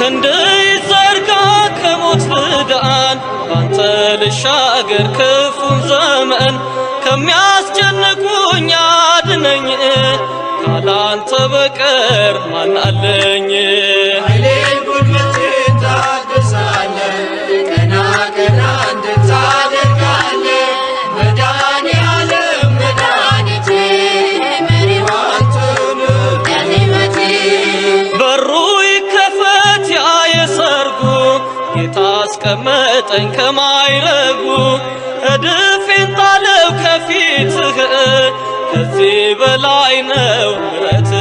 ክንድ ይዘርጋ ከሞት ልዳን፣ ባንተ ልሻገር ክፉን ዘመን፣ ከሚያስጨንቁኝ አድነኝ፣ ካላንተ በቀር ማናለኝ? ኃይሌን ጉልበቴን ታድሳለህ፣ ቀና ቀና እንድል ታደርጋለህ። መድኃኔዓለም መድኃኒቴ፣ መሪው አንተ ነህ ለሕይወቴ። በሩ ይከፈት ያ የሰርጉ፣ ጌታ አስቀመጠኝ ከማይረጉ፣ እድፌን ጣለው ከፊትህ፣ ከዚህ በላይ ነው ምሕረትህ።